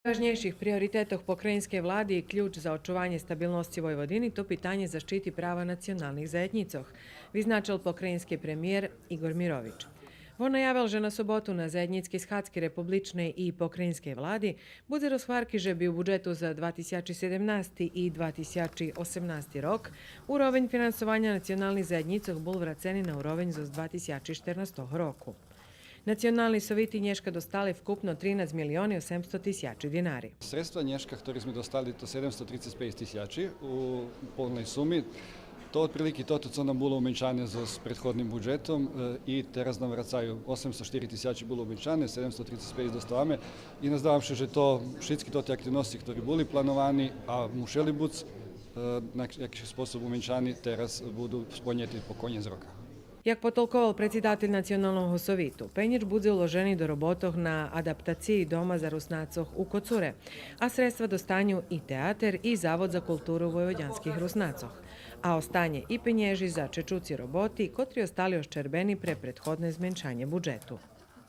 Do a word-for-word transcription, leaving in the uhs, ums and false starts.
Важнєйших приоритетох покраїнскей влади и ключ за очуванє стабилносци Войводини то питанє защити права националних заєднїцох, визначел покраїнски премиєр Игор Мирович. Вон наявел же на соботу на заєднїцкей схадзки републичней и покраїнскей влади будзе розгварки же би у буджету за два тисячи седемнасти и два тисячи осемнасти рок уровень финансованя националних заєднїцох бул врацени на уровень зоз два тисячи штернастого року. Национални совити нєшка достали вкупно тринац милиони осемсто тисячи динари. Средства нєшка хтори зме достали то седемсто трицец пейц тисячи у полней суми. То отприлики тото цо нам було уменшане зоз предходним буджетом, е, и тераз нам врацаю. Осемсто штири тисячи було уменшане, седемсто трицец пейц доставаме. И наздавам ше же то шицки тоти активносци хтори були плановани, а мушели буц, е, на якиш способ уменшани, тераз буду сполнєти по конєц рока. Як потолковал предсидатель Националного совиту, пенєж будзе уложени до роботох на адаптациї дома за Руснацох у Коцуре, а средства достаню и театер и Завод за културу войводянских Руснацох, а останє и пенєжи за чечуци роботи, котри остали ощербени пре предходне зменшанє буджету.